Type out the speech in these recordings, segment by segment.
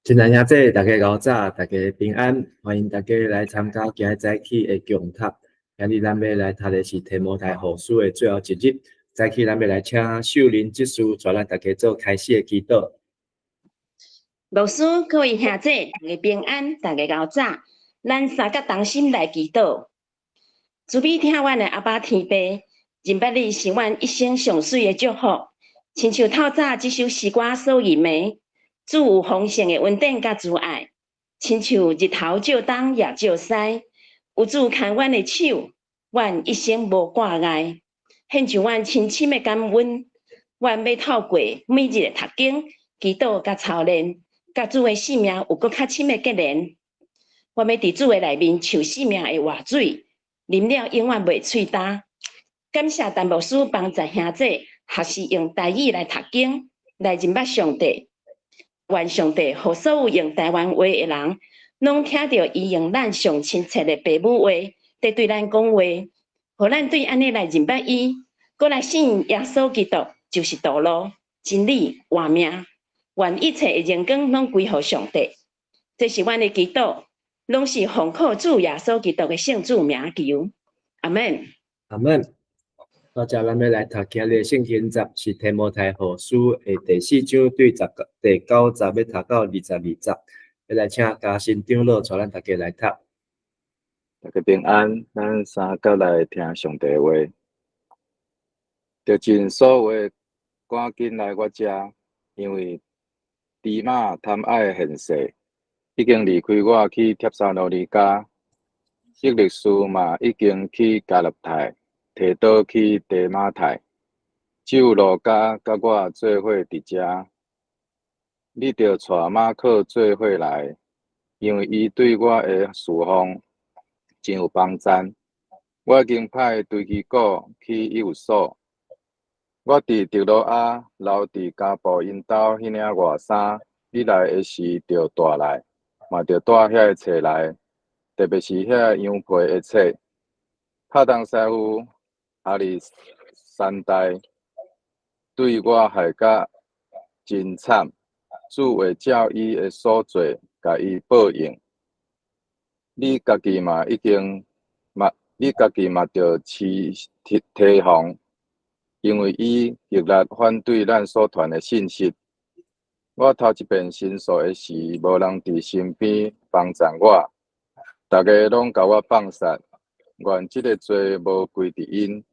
親愛兄弟，大家𠢕早，大家平安，歡迎大家來參加今日早起的共讀。今日咱欲來讀的是提摩太後書的最後一日。早起咱欲來請秀玲執事帶咱大家做開始的祈禱。牧師，各位兄弟，大家平安，大家𠢕早。咱三甲同心來祈禱。慈悲疼阮的阿爸天父，認捌你是阮一生上媠的祝福。親像透早這首詩歌所吟的，主有豐盛的恩典佮慈愛，親像日頭照東也照西，有主牽阮的手，阮一生無掛礙。獻上阮深深的感恩，阮欲透過每日的讀經、祈禱佮操練，佮主的性命有閣較深的結連。我欲佇主的內面像生命的活水，啉了永遠袂喙焦。感謝陳牧師幫助兄弟學習用台語來讀經，來認捌上帝。願上帝予所有用台灣話的人，攏聽著伊用咱上親切的爸母話，佇對咱講話，予咱對按呢來認捌伊，閣來信耶穌基督，就是道路、真理、活命。願一切的榮光攏歸予上帝。這是阮的祈禱，攏是奉靠主耶穌基督的聖子名求。阿門。阿門。大家咱欲來讀今日的聖經節是提摩太後書的第四章對十第九節欲讀到22節。欲來請嘉信長老帶咱大家來讀。大家平安，咱三甲來聽上帝話。著盡所有趕緊來我遮，因為底馬貪愛現世，已經離開我去帖撒羅尼迦。克勒斯嘛已經去加拉太，提多去提馬太，只有路加佮我做伙佇遮。你著帶馬可做伙來，因為伊對我的侍奉真有幫贊。我已經派推基古去以弗所。我佇特羅亞留佇加布𪜶兜彼領外衫，你來的時著帶來，嘛著帶遐个冊來，特別是遐羊皮的冊。拍東師傅亞歷山大對我害甲真慘，主會照伊的所做，共伊報應。你家己嘛已經嘛，你家己嘛著提提防，因為伊極力反對咱所傳的信息。我頭一遍申訴的時，無人佇身邊幫贊我，逐家攏共我放殺。願這个罪無歸佇𪜶，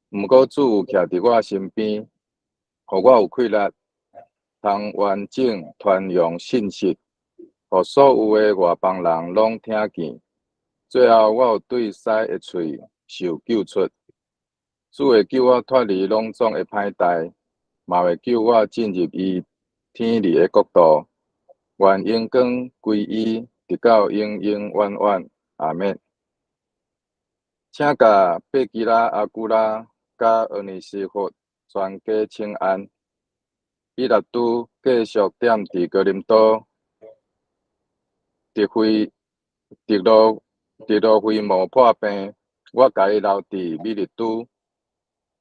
毋過主有徛佇我身邊，予我有氣力，通完整傳揚信息，予所有的外邦人攏聽見。最後，我有對獅的喙受救出。主會救我脫離攏總的歹代，嘛會救我進入伊天裡的國度。願榮光歸伊，直到永永遠遠。阿們。請共百基拉、亞居拉、佮俄尼西弗全家請安。以勒都繼續踮佇哥林多，特羅特羅非摩破病，我共伊留佇米利都。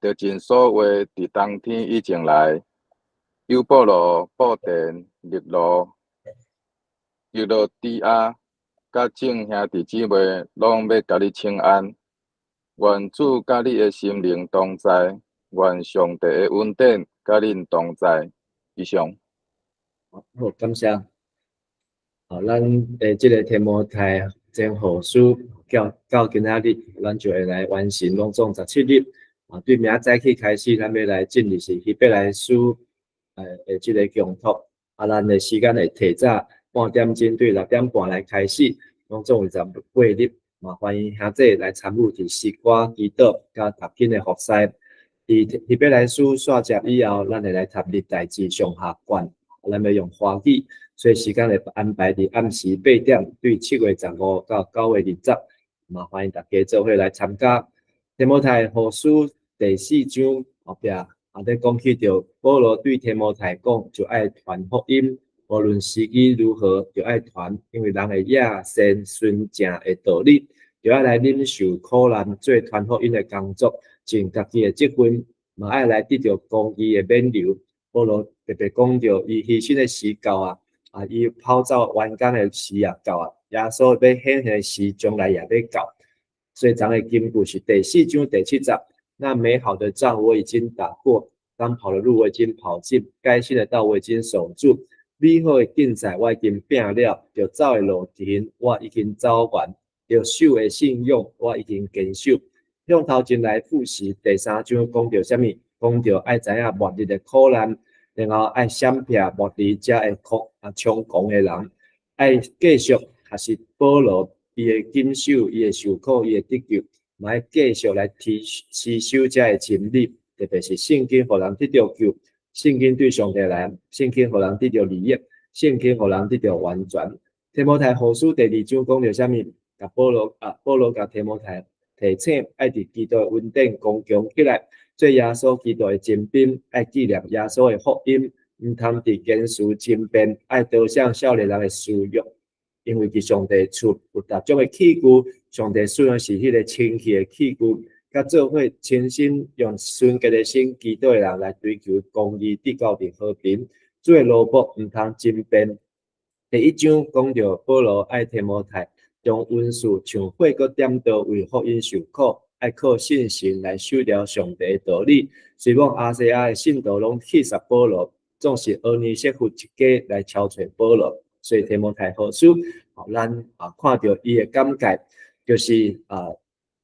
著盡所話佇冬天以前來。優布羅、布田、勒羅、克勞底亞，佮眾兄弟姊妹攏欲共你請安。願主佮你的心靈同在，願上帝的恩典佮恁同在。以上。好，感謝。好，咱的這个提摩太前後書到到今仔日，咱就會來完成攏總17日。啊，對明仔早起開始，咱欲來進入是希伯來書的這个共讀。啊，咱的時間會提早半點鐘對6點半來開始，攏總有18日。嘛，歡迎兄弟來參與佇詩歌、祈禱佮讀經的服侍。佇希伯來書煞節以後，咱會來讀歷代志上下卷，咱欲用華語，所以時間會安排佇暗時8點，對7月15到9月20，嘛歡迎大家做伙來參加。提摩太後書第四章後壁，啊，咧講起著保羅對提摩太講，就愛傳福音，無論時機如何，就愛傳，因為人會野善純正的道理，就愛來忍受苦難，做傳福音的工作，盡家己的職分，嘛愛來得著公義的勉留。保羅特別講著，伊犧牲的時到啊，啊，伊跑走完工的時啊到啊，耶穌欲顯現的時將來也欲到。所以昨的金句是第四章第七節。那美好的仗我已經打過，當跑的路我已經跑盡，該信的道我已經守住。美好的競賽我已經拼了，著走的路程我已經走完，著守的信仰我已經堅守。向頭前來複習第三章講著啥物？講著愛知影末日的苦難，然後愛閃避末日遮會狂啊猖狂的人，愛繼續學習保羅伊的謹守，伊的受苦，伊的得救，嘛愛繼續來持持守遮的真理，特別是聖經予人得著救，聖經對上帝來，聖經予人得著利益，聖經予人得著完全。提摩太後書第二章講著啥物？共保羅啊，保羅共提摩太提醒，愛佇基督的恩典剛強起來，做耶穌基督的精兵，愛紀念耶穌的福音，毋通佇言辭爭辯，愛導向少年人的私欲。因為佇上帝厝有逐種的器具，上帝使用是彼个清氣的器具，佮做伙傾心用純潔的心祈禱的人來追求公義，得到佇和平。主的奴僕毋通爭辯。第一章講著保羅愛提摩太將文士像火閣點刀為福音受苦，愛靠信心來守牢上帝的道理。雖罔亞細亞的信徒攏棄殺保羅，總是俄尼色弗一家來抄揣保羅。所以提摩太後書，咱啊看著伊的簡介，就是啊，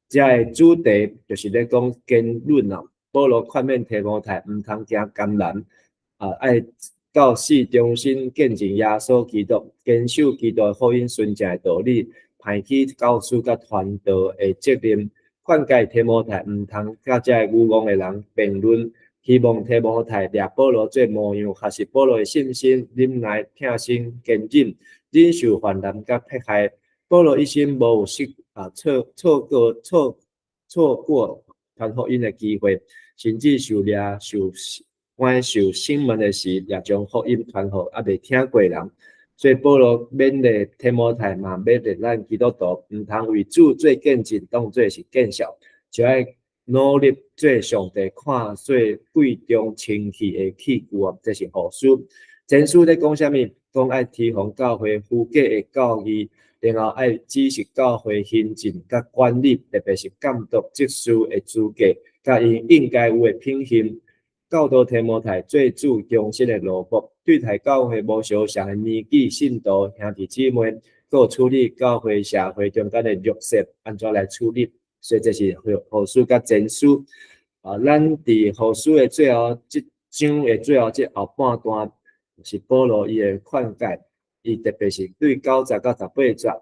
遮的主題就是咧講堅忍啊。保羅勸勉提摩太毋通驚艱難，啊，愛到死忠心見證耶穌基督，堅守基督福音純正的道理，拋棄教師佮傳道的責任。勸誡提摩太毋通佮遮个愚戇的人辯論。希望提摩太掠保羅做模樣，學習保羅的信心、忍耐、疼心、堅忍、忍受患難佮迫害。保羅一生無有失啊錯錯過錯錯過傳福音的機會，甚至受掠受關受審問的時，也將福音傳予猶未聽過人。所以保羅勉勵提摩太嘛，勉勵咱基督徒，毋通為主做見證，當做是見笑，就愛努力做上帝看做貴重清氣的器具哦，這是後書。前書咧講啥物？講愛提防教會虛假的教義，然後愛指示教會行政佮管理，特別是監督執事的資格，佮𪜶應該有的品行。教導提摩太做主忠心的奴僕，對待教會無相像的年紀信徒兄弟姊妹，閣有處理教會社會中間的弱勢，按怎來處理？所以這是後後書佮前書。啊，咱佇後書的最後這章的最後這後半段，是保羅伊的勸誡，伊特別是對9節到18節，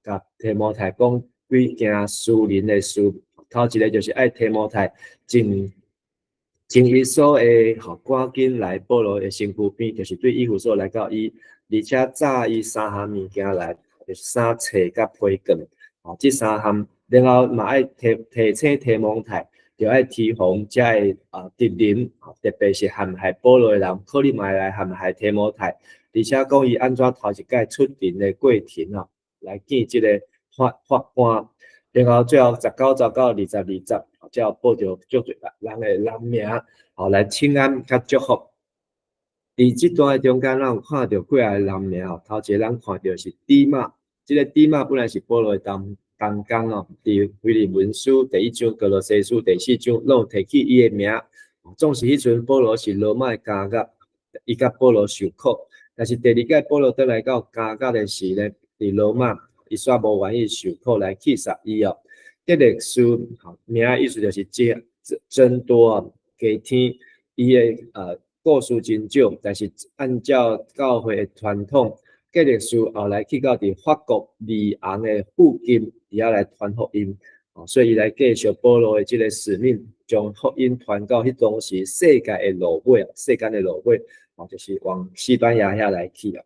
共提摩太講幾件屬靈的事。頭一个就是愛提摩太盡盡伊所會，吼，趕緊來保羅的身軀邊，就是對以弗所來到伊，而且紮伊三項物件來，就是衫冊佮皮棍，吼，這三項。然後嘛愛提提醒提摩太，著愛提防遮个啊敵人，特別是陷害保羅的人，可能嘛會來陷害提摩太，而且講伊按怎頭一擺出庭的過程啊，來見這個法法官。然後最後19節到22節，才有報著足濟人的人名，吼來請安佮祝福。佇這段的中間，咱有看著幾个人名吼，頭一个咱看著是底馬，這个底馬本來是保羅的同同工哦，佇腓利門書第一章、歌羅西書第四章，攏有提起伊的名。總是彼陣保羅是羅馬的監獄，伊佮保羅受苦。但是第二擺保羅轉來到監獄的時呢，佇羅馬，伊煞無願意受苦來棄殺伊哦。革勒斯名意思就是增增多啊，加添伊的故事真少，但是按照教會的傳統，革勒斯後來去到佇法國里昂的附近，佇遐來傳福音，所以伊來繼續保羅的這个使命，將福音傳到彼當時世界的落尾，世間的落尾，就是往西班牙遐來去啊。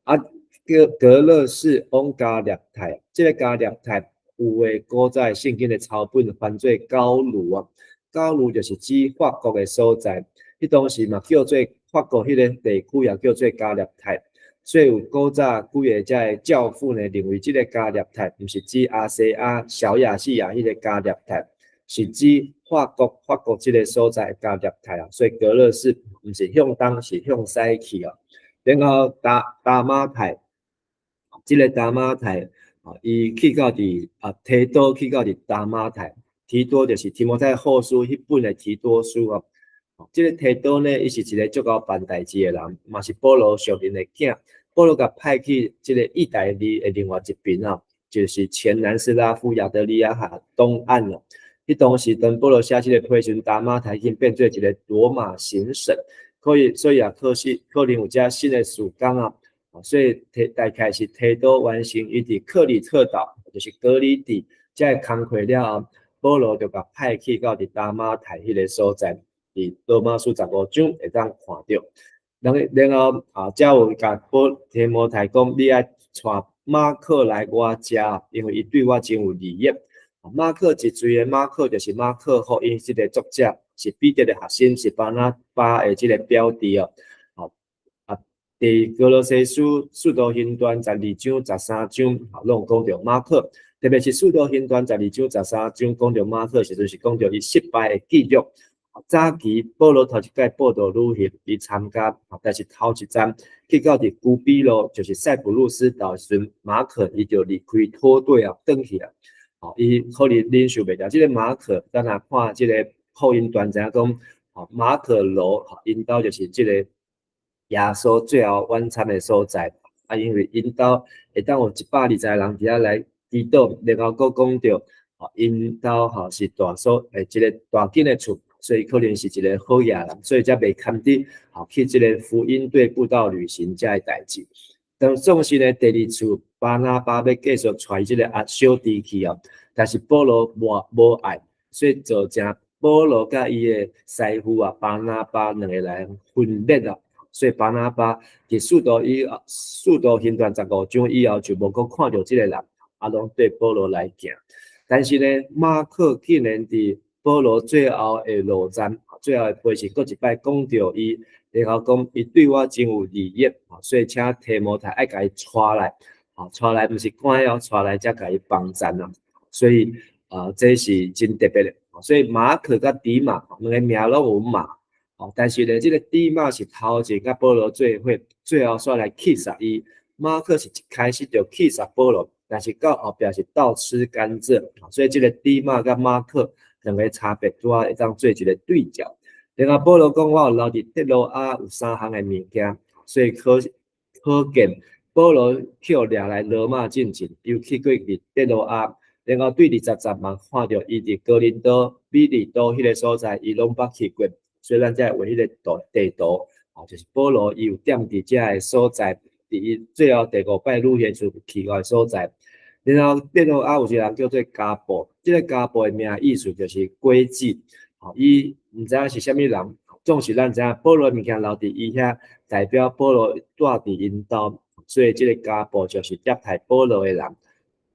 啊，革革勒士往加略泰，這个加略泰有的古早聖經的抄本翻做高盧啊，高盧就是指法國的所在，彼當時嘛叫做法國彼个地區也叫做加略泰。所以有古早幾个遮个教父呢，認為這个加略泰毋是指亞細亞、小亞細亞彼个加略泰，是指法國法國這个所在加略泰啊。所以革勒士毋是向東，是向西去啊。然後達馬太，這个達馬太啊，伊去到佇啊提多去到佇達馬太，提多就是提摩太後書彼本的提多書啊。這个提多呢，伊是一個足𠢕辦代誌的人，嘛是保羅屬靈的囝。保羅共派去這个意大利的另外一邊啊，就是前南斯拉夫亞得里亞海東岸咯。彼當時當保羅寫這个批信，達馬太已經變做一个羅馬行省，可以所以也可是可能有遮新的事工啊。所以提大概是提多完成伊佇克里特島，就是格里底，遮个工課了後，保羅就共派去到佇達馬太彼个所在，佇羅馬書15章會當看著。然後啊，才有共保提摩太講，你愛帶馬克來我遮，因為伊對我真有利益。馬克一罪的馬克就是馬可福音這个作者，是彼得的學生，是巴拿巴的這个表弟哦。啊，佇歌羅西書使徒行傳12章、13章，攏有講著馬可，特別是使徒行傳12章、13章講著馬可時陣，是講著伊失敗的記錄。早期保羅頭一擺佈道旅行，伊參加，但是頭一站去到佇古比羅，就是塞浦路斯島時陣，馬可伊就離開脫隊啊，轉去啊。吼，伊可能忍受袂牢。這个馬可，咱若看這个福音傳知影講，吼，馬可樓，吼，𪜶兜就是這个耶穌最後晚餐的所在。啊，因為𪜶兜會當有120個人佇遐來祈禱，然後閣講著，吼，𪜶兜吼是大所，一个大間的厝，所以可能是一个好野人，所以才袂堪得，吼，去這个福音隊佈道旅行遮个代誌。當總是呢，第二次巴拿巴欲繼續帶這个阿小弟去哦，但是保羅無愛，所以造成保羅佮伊的師傅啊巴拿巴兩個人分裂啊，所以巴拿巴佇使徒行傳15章以後就無閣看著這个人，啊，攏綴保羅來行。但是呢，馬可竟然佇保羅最後的路站，最後的批信，閣一擺講著伊，然後講伊對我真有利益，所以請提摩太愛共伊帶來，帶來毋是趕哦，帶來才共伊幫贊啊。所以啊，這是真特別的。所以馬可佮底馬兩个名攏有馬，但是呢，這个底馬是頭前佮保羅做伙，最後煞來棄殺伊。馬可是一開始就棄殺保羅，但是到後壁是倒吃甘蔗，所以這个底馬佮馬可兩个差別拄仔會當做一个對照。然後保羅講，我有留佇特羅亞有三項的物件，所以可見保羅去予掠來羅馬進前，又去過佇特羅亞，然後對20節嘛看著伊佇哥林多、米利都彼个所在，伊攏捌去過，所以咱才會畫彼个圖地圖，就是保羅伊有踮佇遮个所在，佇伊最後第五擺旅行時去到的所在。然後特羅亞有一个人叫做加布，這个加布的名意思就是詭計，伊毋知影是啥物人，總是咱知影保羅物件留佇伊遐，代表保羅蹛佇𪜶兜，所以這个加布就是接待保羅的人。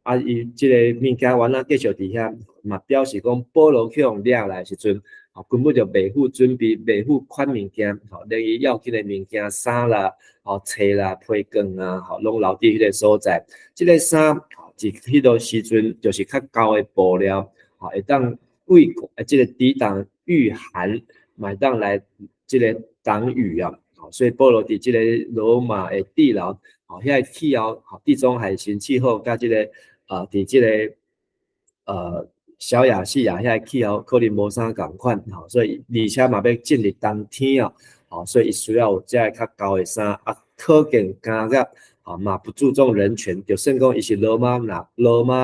啊，伊這个物件原來繼續佇遐，嘛表示講保羅去予掠來時陣，根本就袂赴準備，袂赴款物件，連伊要緊的物件，衫啦、冊啦、皮棍啊，攏留佇彼个所在。這个衫，佇彼个時陣就是較厚的布料，會當為這个抵擋御寒，嘛會當來這个擋雨啊。所以保羅佇這个羅馬的地牢，遐個氣候，地中海型氣候，佮這个啊，佇這个小亞細亞遐個氣候可能無啥仝款，所以而且嘛欲進入冬天啊，所以伊需要有遮个較厚的衫，啊，可見監獄，嘛不注重人權，就算講伊是羅馬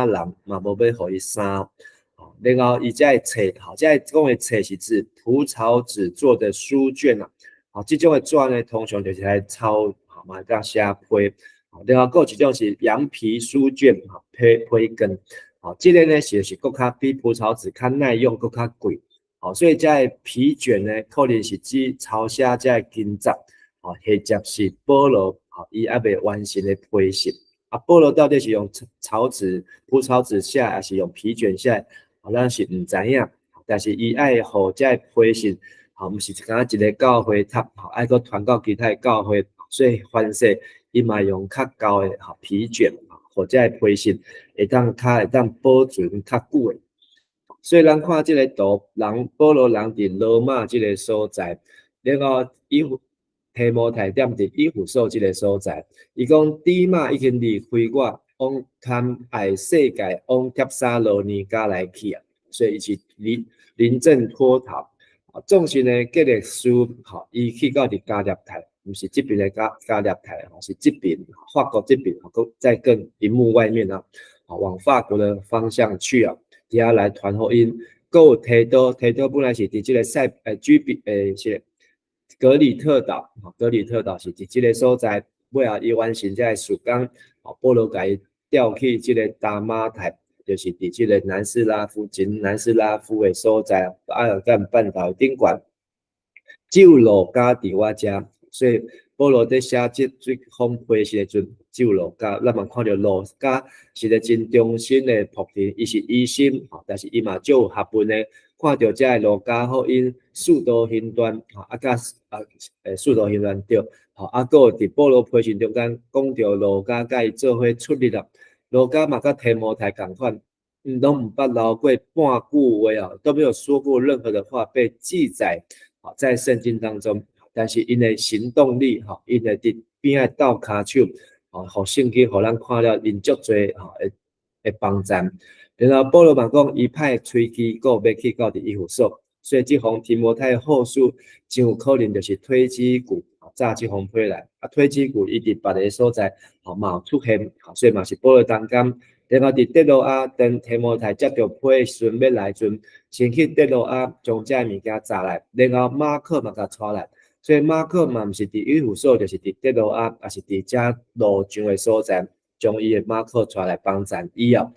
人，嘛無欲予伊衫。然後伊遮個冊，遮个講的冊是指蒲草紙做的書卷啊，這種的紙呢，通常就是來抄，嘛會當寫批。然後閣有一種是羊皮書卷，皮皮卷，這个呢是閣較比蒲草紙較耐用，閣較貴，所以遮个皮卷呢，可能是指抄寫遮个經節，或者是保羅，伊猶未完成的批信。啊，保羅到底是用草紙、蒲草紙寫，抑是用皮卷寫？咱是毋知影。但是伊愛予遮个批信，毋是干焦一个教會讀，愛閣傳到其他的教會，所以凡勢伊嘛用較厚的皮卷，予遮个批信會當較會當保存較久的。所以咱看這个圖，人保羅人佇羅馬這个所在，然後伊提提摩太踮佇以弗所這个所在。伊講底馬已經離開我，往貪愛世界，往帖撒羅尼迦來去啊，所以伊是臨臨陣脫逃。總是呢，革勒斯吼，伊去到佇加勒泰，毋是這邊的加勒泰，吼，是這邊法國這邊，閣在更螢幕外面啊，往法國的方向去啊，佇遐來傳福音。閣有提多，提多本來是佇這个塞居比是格里特島，格里特島是佇這个所在，尾後伊完成這个事工，保羅共伊調去這个大馬太，就是佇這个南斯拉夫，前南斯拉夫的所在，阿爾干半島頂懸，只有路加佇我遮，所以保羅佇寫這封批信的陣，只有路加，咱嘛看著路加是個真忠心的僕人，伊是醫生，但是伊嘛足有學問的。看著這个路加福音、使徒行傳，啊，佮啊，使徒行傳對，吼，啊，閣有佇保羅批信中間講著路加佮伊做伙出入啊，路加嘛佮提摩太仝款，𪜶攏毋捌留過半句話啊，都沒有說過任何的話被記載在聖經當中，但是𪜶的行動力，吼，𪜶的佇邊仔鬥跤手，吼，予聖經予咱看了𪜶足濟吼會幫贊。然後保羅嘛講，伊派推基古欲去到佇以弗所，所以這封提摩太後書真有可能就是推基古早這封批來，啊，推基古伊佇別个所在吼嘛有出現，所以嘛是保羅同工。然後佇特洛阿，當提摩太接著批信欲來陣，先去特洛阿將這个物件載來，然後馬可嘛共帶來，所以馬可嘛毋是佇以弗所，就是佇特洛阿，也是佇遮路上的所在，將伊的馬可帶來幫贊伊哦。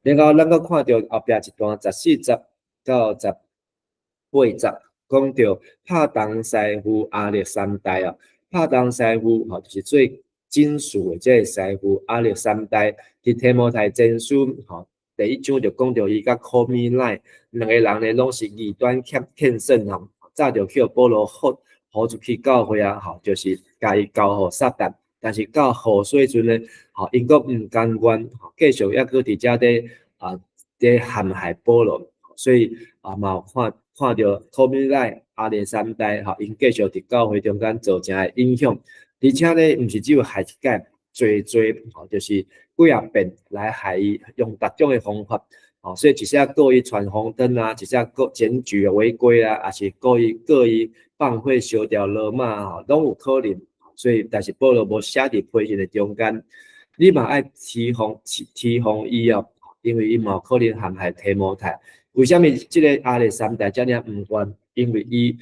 然後咱閣看著後壁一段14節到18節，講著拍銅師傅亞歷山大哦，拍銅師傅吼就是做金屬的這个師傅亞歷山大，佇提摩太前書吼第一章就講著伊佮苦米乃兩个人呢，攏是異端欠算吼，早就去予保羅予出去教會啊，吼，就是共伊交予撒旦。但是到予洗陣呢，吼，𪜶閣毋甘願，繼續猶閣佇遮咧陷害保羅，所以啊嘛有看著苦米乃亞歷山大，吼，𪜶繼續佇教會中間造成的影響，而且呢，毋是只有害一擺，濟濟吼，就是幾仔遍來害伊，用逐種的方法，吼，所以一些故意闖紅燈啊，一些告檢舉違規啊，抑是故意故意放火燒掉羅馬吼，攏有可能。所以，但是保羅無寫佇批信的中間，你嘛愛提防提防伊哦，因為伊嘛有可能陷害提摩太。為啥物這个亞歷山大遮爾毋願？因為伊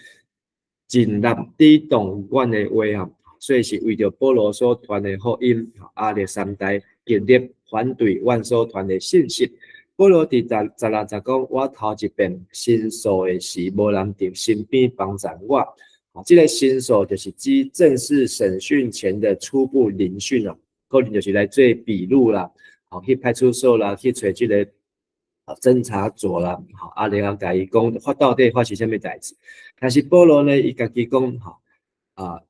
盡力抵擋阮的話啊，所以是為著保羅所傳的福音，亞歷山大極力反對阮所傳的信息。保羅佇16節講：我頭一遍申訴的時，無人佇身邊幫贊我。這个申訴就是指正式審訊前的初步聆訊哦，可能就是來做筆錄啦，吼去派出所啦，去揣這個偵查組啦，吼啊，然後共伊講到底發生啥物代誌。但是保羅呢，伊家己講吼啊，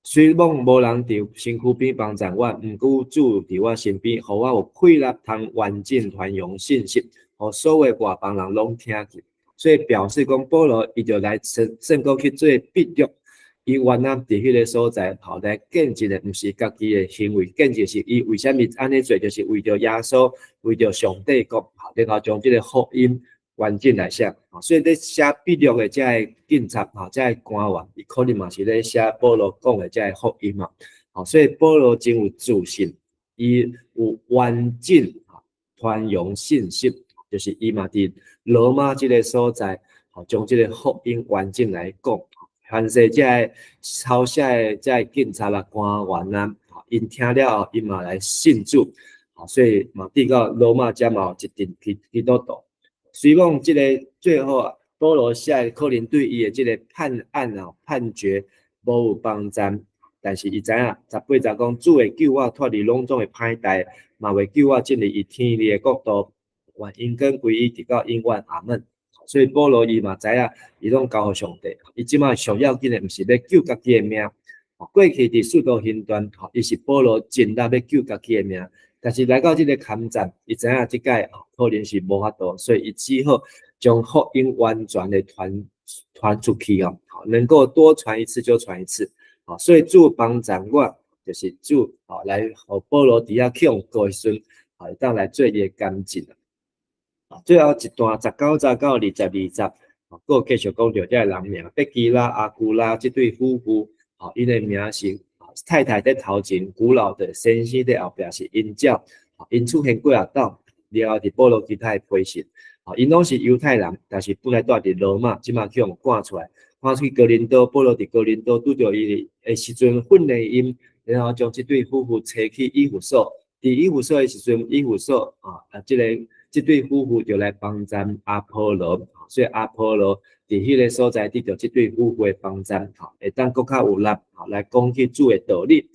雖罔無人佇身軀邊幫贊我，毋過主佇我身邊，予我有氣力通完整傳揚信息，予所有外邦人攏聽見。所以表示講，保羅伊就來聖國去做筆錄，伊原來佇彼个所在，吼來見證的，毋是家己的行為，見證是伊為啥物按呢做，就是為著耶穌，為著上帝國，然後將這个福音完整來寫。所以咧寫筆錄的這个警察，吼，這个官員，伊可能嘛是咧寫保羅講的這个福音嘛。所以保羅真有自信，伊有完整傳揚信息。就是伊嘛佇羅馬這个所在，吼，將這个福音完整來講，凡是這个抄寫的這个警察啦、官員啊，𪜶聽了後，𪜶嘛來信主，所以嘛，佇到羅馬遮嘛有一陣基督徒。雖講這个最後保羅寫可能對伊的這个判案啊、判決無有幫贊，但是伊知影18節講主會救我脫離攏總的歹代，嘛會救我進入伊天裡的國度。願榮光歸伊，直到永遠，阿門。所以保羅伊嘛知影，伊攏交予上帝。伊這擺上要緊的，毋是欲救家己的命。過去佇使徒行傳，伊是保羅盡力欲救家己的命。但是來到這个坎站，伊知影這擺可能是無法度，所以伊只好將福音完全的傳傳出去哦。能夠多傳一次就傳一次。吼，所以主幫贊我，就是主吼來予保羅佇遐去予告的時陣，會當來做伊的監證啊。最後一段19節到22節，閣繼續講著這个人名，百基拉、亞居拉這對夫婦，吼，𪜶的名是太太佇頭前，古老的先生佇後壁是𪜶鳥，𪜶出現幾若擺，了後佇保羅其他的批信，吼，𪜶攏是猶太人，但是本來蹛佇羅馬，這馬去予趕出來，趕出去哥林多，保羅佇哥林多拄著伊的時陣訓練𪜶，然後將這對夫婦揣去以弗所，佇以弗所的時陣，以弗所啊，這對夫婦就來幫贊阿波羅，所以阿波羅佇彼个所在得著這對夫婦的幫贊，吼，會當閣較有力，吼，來講起主的道理。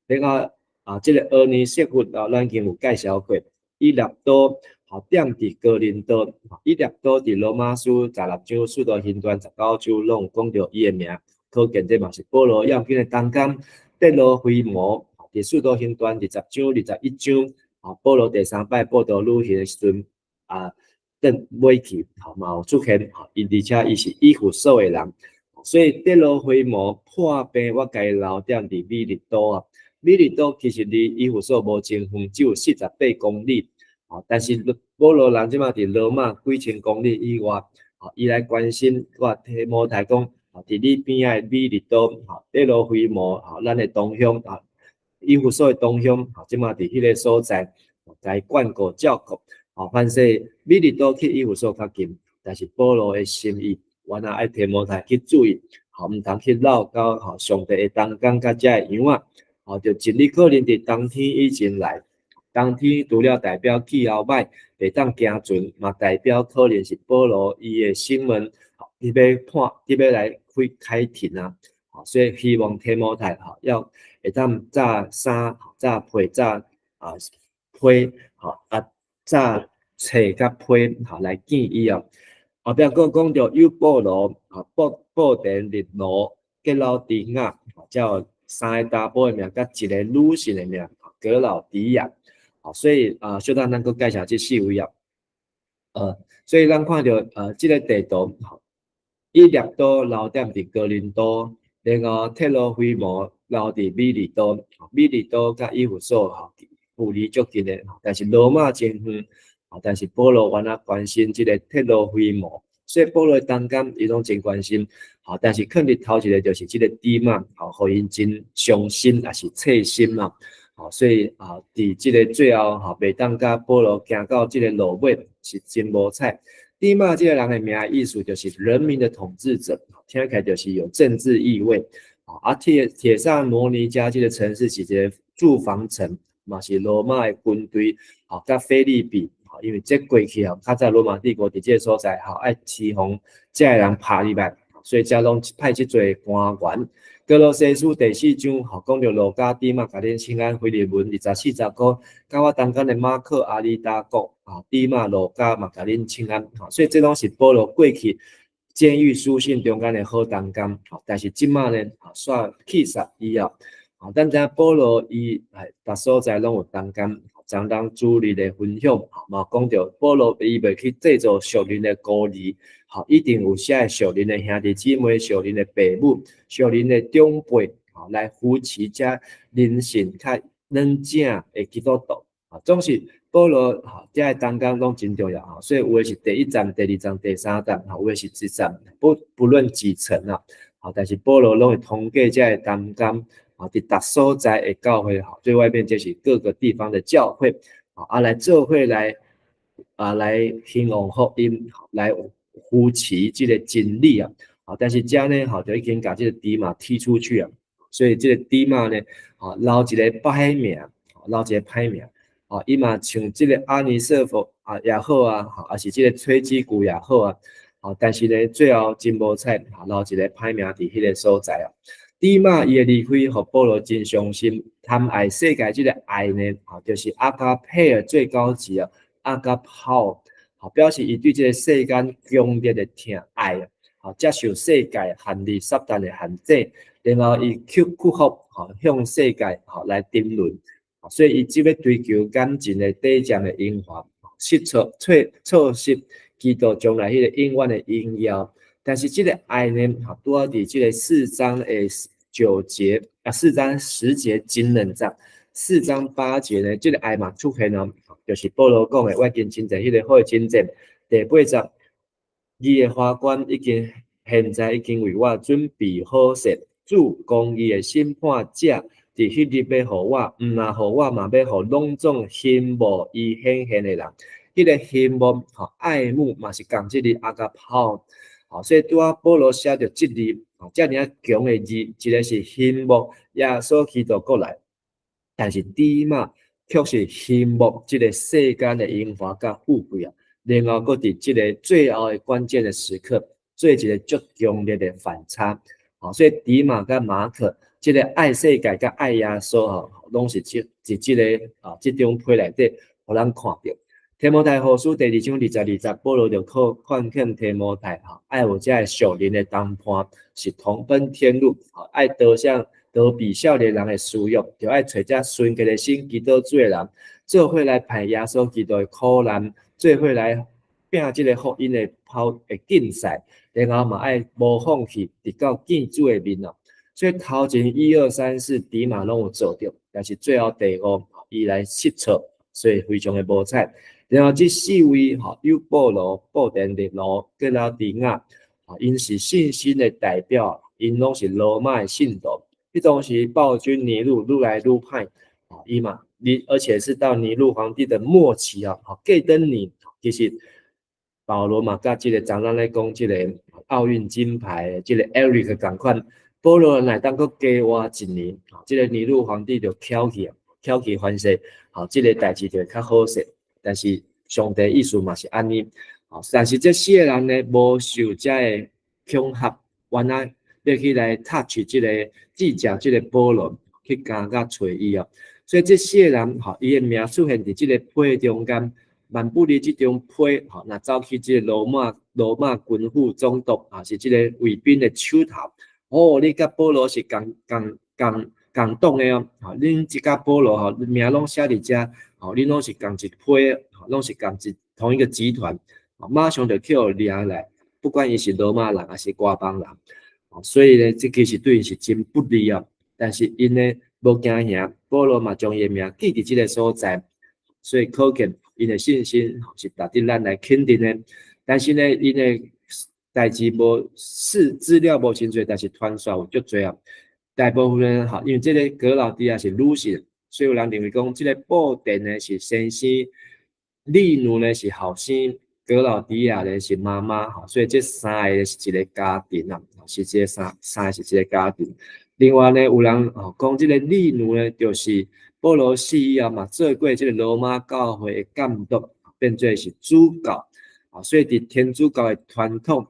然後啊，這个俄尼色弗啊，咱已經有介紹過，以列多吼踮佇哥林多，以列多佇羅馬書16章、使徒行傳19章攏有講著伊的名，可見這嘛是保羅要緊的同工。特羅非摩佇使徒行傳20章、21章，啊，保羅第三擺佈道旅行的時陣啊，轉尾去，吼嘛有出現，吼，伊而且伊是以弗所的人，所以特羅非摩破病，我共伊留踮佇米利都啊。米利都其實離以弗所無真遠，只有48公里，吼，但是保羅人這馬佇羅馬幾千公里以外，吼，伊來關心我提摩太講，佇你邊仔的米利都，吼，特羅非摩，吼，咱的同鄉，啊，以弗所的同鄉，吼，這馬佇彼个所在，共伊眷顧照顧，吼，凡勢米利都去以弗所較近，但是保羅的心意，原來愛提摩太去注意，吼，毋通去落到吼上帝的同工佮遮的羊仔，吼，就盡你可能佇冬天以前來，冬天除了代表氣候歹，袂當行船，嘛代表可能是保羅伊的審問，伊欲判，伊欲來開開庭啊，所以希望提摩太吼要會當早衫、早被、早啊被，吼啊早冊佮批吼來見伊哦。後壁閣講著友布羅、啊布布田、利羅、革老底亞，才有三个查埔的名，佮一个女性的名革老底亞。所以啊，小等咱閣介紹這四位啊。所以咱看著這个地圖，以列多留踮佇哥林多，然後特羅非摩留佇米利都，米利都佮以弗所吼距離足近的，但是羅馬真遠。但是保羅原來關心這个特羅非摩，所以保羅同工伊攏真關心。吼，但是囥佇頭一个就是這个底馬，吼，予𪜶真傷心，也是切心啊。吼，所以啊，佇這个最後吼，袂當佮保羅行到這个路尾，是真無彩。底馬這个人的名意思就是人民的統治者，聽起來就是有政治意味。啊，帖撒羅尼迦這个城市是一个駐防城，嘛是羅馬的軍隊，吼，佮腓立比。因為這過去啊，較早羅馬帝國佇這个所在，吼愛提防遮个人拍入來，所以才攏派這濟官員。歌羅西書第四章，吼講著路加底馬共恁請安，腓利門24節講，佮我同工的馬可、阿里達各，啊，底馬、路加嘛共恁請安，吼，所以這攏是保羅過去監獄書信中間的好同工，吼，但是這馬呢，煞棄殺伊啊，啊，咱知影保羅伊哎，逐所在攏有同工。將當主日的分享，嘛講著保羅伊袂去製造屬靈的孤兒，吼，一定有些屬靈的兄弟姊妹、屬靈的爸母、屬靈的長輩，吼，來扶持遮靈性較軟正的基督徒，啊，總是保羅吼，遮个同工攏真重要，吼，所以有的是第一站、第二站、第三站，吼，有的是一站，不論幾層啊，吼，但是保羅攏會通過遮个同工。啊，佇逐所在的教會，吼，最外面就是各個地方的教會，啊，來做伙來，啊，來興旺福音，來扶持這个真理啊，啊，但是遮呢，吼，就已經共這个底馬踢出去啊，所以這个底馬呢，啊，留一个歹名，留一个歹名，啊，伊嘛像這个阿尼色弗啊也好啊，吼，抑是這个崔基古也好啊，啊，但是呢，最後真無彩，留一个歹名佇彼个所在啊。底馬伊的離開，予保羅真傷心。貪愛世界這个愛呢，吼，就是阿加佩爾最高級啊，阿加炮，吼，表示伊對這个世間強烈的疼愛，吼，接受世界陷入撒旦的陷阱，然後伊屈屈服，吼，向世界吼來沉淪，所以伊只欲追求感情的短暫的榮華，失錯錯失基督將來彼个永遠的榮耀。但是這个愛呢，吼，拄好佇這个四章的。9節啊，4章10節真論讚，4章8節呢，這個愛嘛出現哦，就是保羅講的，我已經真濟彼個好的征戰。第8節，義的華冠已經現在已經為我準備好勢，主公義的審判者，佇彼日欲予我，毋但予我，嘛欲予攏總欣慕伊顯現的人。彼個欣慕吼愛慕嘛是仝這個ἀγαπάω，吼，所以拄仔保羅寫著這字，吼，遮爾仔強的字，一個是欣慕耶穌基督過來，但是底馬卻是欣慕這個世間的榮華佮富貴啊，然後閣佇這個最後的關鍵的時刻，做一個足強烈的反差，吼，所以底馬佮馬可，這個愛世界佮愛耶穌吼，攏是這佇這個啊這張批內底，予咱看著。提摩太後書第二章22節，保羅就靠勸勸提摩太吼，愛有這个屬靈的同伴，是同奔天路，吼，愛得像得比少年人的私欲，就愛揣這純潔的心祈禱主的人，做伙來盼耶穌基督的苦難，做伙來拼這个福音的跑的競賽，然後嘛愛無放棄，直到見主的面哦。所以頭前一二三四底馬攏有做著，但是最後第五伊來失措，所以非常的無彩。然後這四位吼，有保羅、布甸、利奴、革老底亞，𪜶是信心的代表，𪜶攏是羅馬的信徒。彼當時暴君尼祿愈來愈歹，伊嘛，你而且是到尼祿皇帝的末期啊，吼，過轉年，其實保羅嘛，佮這個昨咱咧講這個奧運金牌，這個 Eric 仝款，保羅若會當閣加活一年，這個尼祿皇帝就翹起，翹起反勢，吼，這個代誌就會較好勢。但是上帝意思嘛是按呢，但是這四個人呢，無受這个恐嚇，原來欲去來 touch 這個指責這個保羅，去監獄揣伊哦。所以這四個人吼，伊的名出現佇這個批中間，萬不離這張批吼，若走去這個羅馬軍府總督啊，是這個衛兵的手頭。哦，你佮保羅是仝仝仝仝黨的哦，吼，恁這佮保羅吼名攏寫佇遮，吼，恁攏是仝一批，攏是仝一同一個集團，馬上就去予掠來，不管伊是羅馬人還是外邦人，所以呢，這其實對𪜶是真不利哦。但是𪜶呢無驚嚇，保羅嘛將伊的名記佇這個所在，所以可見𪜶的信心是值得咱來肯定的。但是呢，𪜶的代誌無是資料無真濟，但是傳說有足濟啊。大部分人吼，因為這個革老底亞是女性，所以有人認為講，這個布甸呢是先生，利奴呢是後生，革老底亞呢是媽媽，吼，所以這三个是一個家庭啊，是這三個是一個家庭。另外呢，有人吼講，這個利奴呢，就是保羅死以後嘛，做過這個羅馬教會的監督，變做是主教，啊，所以佇天主教的傳統，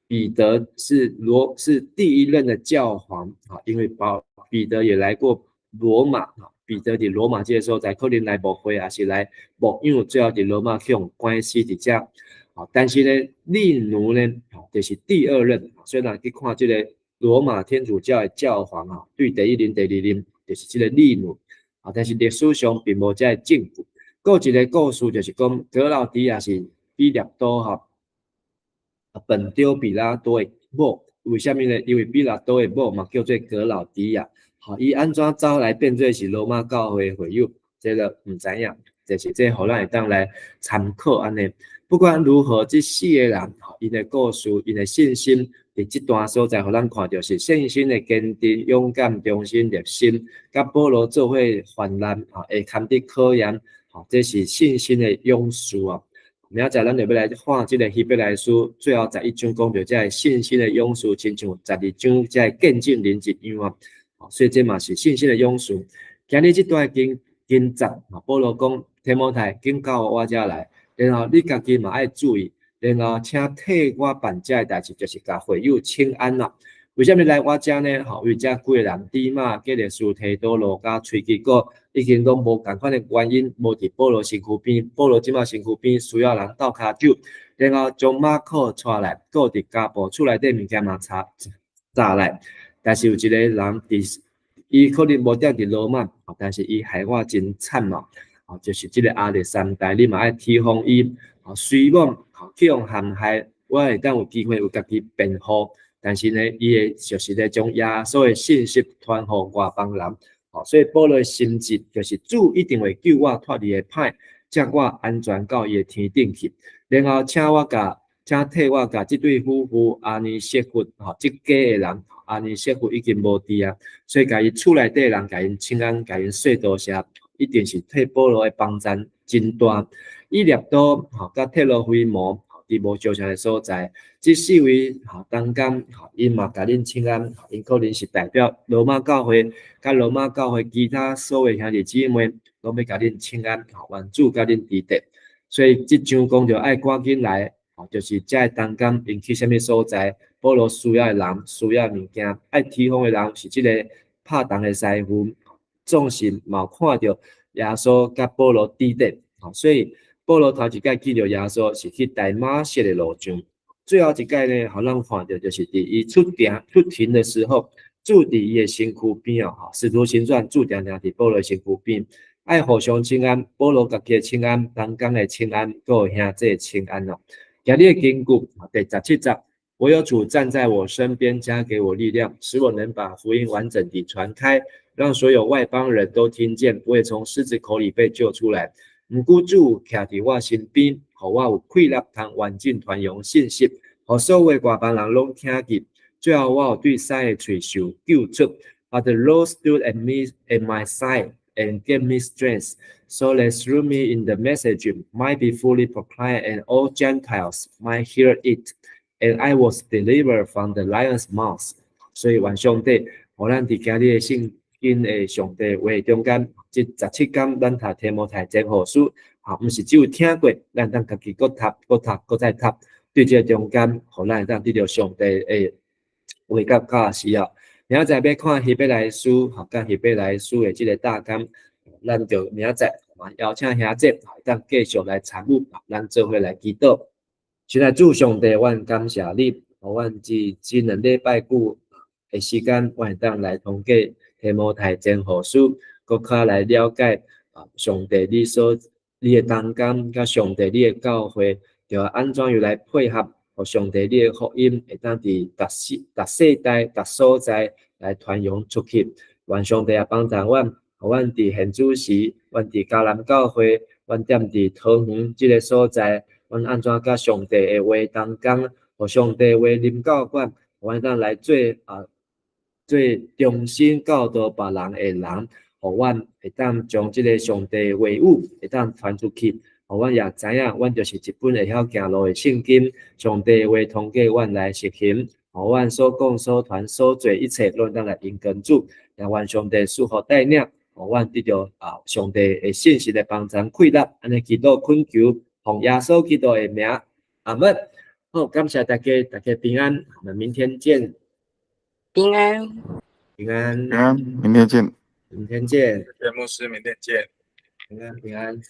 彼得是第一任的教皇啊，因為保彼得也來過羅馬啊，彼得佇羅馬這個所在可能來牧會，抑是來牧養，最後佇羅馬去予關死佇遮。啊，但是呢，利奴呢，就是第二任，所以若去看這個羅馬天主教的教皇啊，對第一任、第二任就是這個利奴啊，但是歷史上並無這个證據。閣有一個故事就是講，革老底亞是比列多吼。本丟彼拉多的某，為啥物呢？因為彼拉多的某嘛叫做革老底亞，吼，伊按怎走來變做是羅馬教會會友，這個毋知影，就是這予咱會當來參考按呢。不管如何，這四個人，𪜶的故事，𪜶的信心，佇這段所在，予咱看著是信心的堅定、勇敢、忠心、熱心，佮保羅做伙患難，吼，會堪得考驗，吼，這是信心的勇士啊。明仔載咱就欲來看這個希伯來書最後11章，講著這个信心的勇士，親像12章這个見證人一樣啊。所以這嘛是信心的勇士。今日這段經經節，保羅講提摩太，緊到我遮來，然後你家己嘛愛注意，然後請替我辦這个代誌，就是共會友請安啦。為啥物來我遮呢？吼，為這幾個人，底馬、革勒斯、提多、路加、崔基各已經攏無仝款的原因，無佇保羅身軀邊。保羅這馬身軀邊需要人鬥跤手，然後將馬可帶來，閣佇加布厝內底物件嘛查查來。但是有一個人佇，伊可能無踮佇羅馬，但是伊害我真慘哦。就是這個亞歷山大，你嘛愛提防伊。雖罔去予陷害，我會當有機會為家己辯護。但是呢，伊會就是咧將耶穌的信息傳予外邦人。吼，所以保羅的心志就是主一定會救我脫離的歹，接我安全到伊的天頂去。然後請替我共這對夫婦阿尼色弗，吼，這家的人阿尼色弗已經無佇啊，所以共伊厝內底人共𪜶請安，共𪜶說多謝，一定是替保羅的幫贊真大。以列都吼，佮特羅非摩佇無相像的所在，這四位吼同工吼，𪜶嘛共恁請安，𪜶可能是代表羅馬教會，佮羅馬教會其他所有兄弟姊妹，攏欲共恁請安，吼，願主佮恁佇咧。所以這章講著愛趕緊來，吼，就是這个同工𪜶去啥物所在，保羅需要的人，需要物件，愛提防的人是這个拍銅的師傅，總是嘛有看著耶穌佮保羅佇咧，吼，所以保羅頭一擺見著耶穌是去大馬色的路上，最後一擺呢，予咱看著就是佇伊出庭出庭的時候，主佇伊的身軀邊哦，吼，使徒行傳主定定佇保羅身軀邊，愛互相請安，保羅家己的請安，同工的請安，閣有兄弟的請安哦。今日的經句第17節，唯有主站在我身邊，加給我力量，使我能把福音完整地傳開，讓所有外邦人都聽見，我也從獅子口裡被救出來。毋過主徛佇我身邊，予我有氣力通完整傳揚信息，予所有外邦人攏聽見。最後我有對獅的喙受救出。But the Lord stood at my side and gave me strength, so that through me in the message might be fully proclaimed and all Gentiles might hear it. And I was delivered from the lion's mouth. 所以願上帝，予咱佇今日的聖經的上帝話中間，這17講咱讀提摩太前後書，吼，毋是只有聽過，咱當家己閣讀、閣讀、閣再讀，對這個中間，予咱會當得著上帝的話佮教示哦。明仔載欲看希伯來書，吼，佮希伯來書的這个大綱，咱就明仔載嘛邀請兄弟會當繼續來參與，咱做伙來祈禱。親愛主上帝，阮感謝你，予阮這2禮拜久的時間，阮會當來通過提摩太前後書，閣較來了解啊，上帝你的同工，佮上帝你的教會，著按怎樣來配合，予上帝你的福音會當佇逐世逐世代、逐所在來傳揚出去。願上帝也幫助阮，予阮佇現主時，阮佇迦南教會，阮踮佇桃園這个所在，阮按怎佮上帝的話同工，予上帝話臨到阮，予阮當來做啊，做忠心教導別人的人，予阮會當將這个上帝話語會當傳出去，予阮也知影，阮就是一本會曉行路的聖經，上帝話通過阮來實行，予阮所講、所傳、所做一切，攏當來榮光主，也願上帝賜福帶領，予阮得著啊上帝的信實的幫助氣力，按呢祈禱懇求，奉耶穌基督的名，阿門。好，感謝大家，大家平安，我們明天見。平安，平安，平安，明天見。明天見。謝謝牧師，明天見。平安，平安。